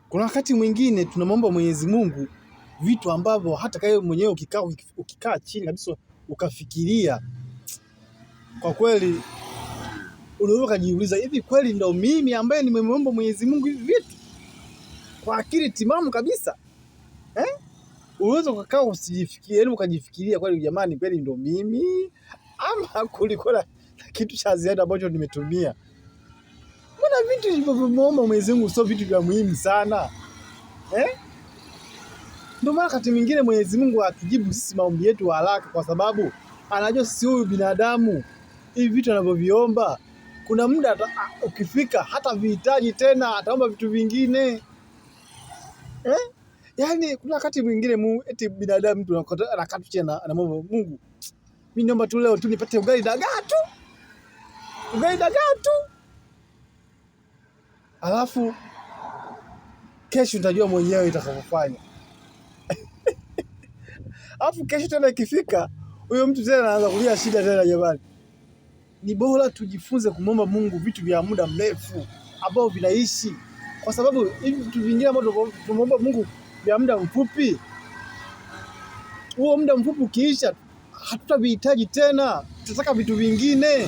Kuna wakati mwingine tunamwomba Mwenyezi Mungu vitu ambavyo hata kama mwenyewe ukikaa chini kabisa ukafikiria, kwa kweli unaweza ukajiuliza, hivi kweli ndo mimi ambaye nimemwomba Mwenyezi Mungu hivi vitu kwa akili timamu kabisa eh? Unaweza ukakaa usijifikirie, yaani ukajifikiria kweli, jamani, kweli ndo mimi ama kulikuwa na kitu cha ziada ambacho nimetumia? Mbona vitu nilivyomwomba Mwenyezi Mungu sio vitu vya muhimu sana eh? Ndio maana wakati mwingine Mwenyezi Mungu atujibu sisi maombi yetu haraka, kwa sababu anajua sisi huyu binadamu hivi vitu anavyoviomba kuna muda ukifika hata vihitaji tena, ataomba vitu vingine eh? Yaani kuna wakati mwingine eti binadamu mtu anakaa tu chini anamwomba Mungu, mimi naomba tu leo tu nipate ugali dagaa tu, ugali dagaa tu, alafu kesho nitajua mwenyewe itakavyofanya. Alafu kesho tena ikifika, huyo mtu tena anaanza kulia shida tena. Jamani, ni bora tujifunze kumwomba Mungu vitu vya muda mrefu ambao vinaishi, kwa sababu hivi vitu vingine ambavyo tunaomba Mungu vya muda mfupi, huo muda mfupi ukiisha, hatutavihitaji tena, tutataka vitu vingine.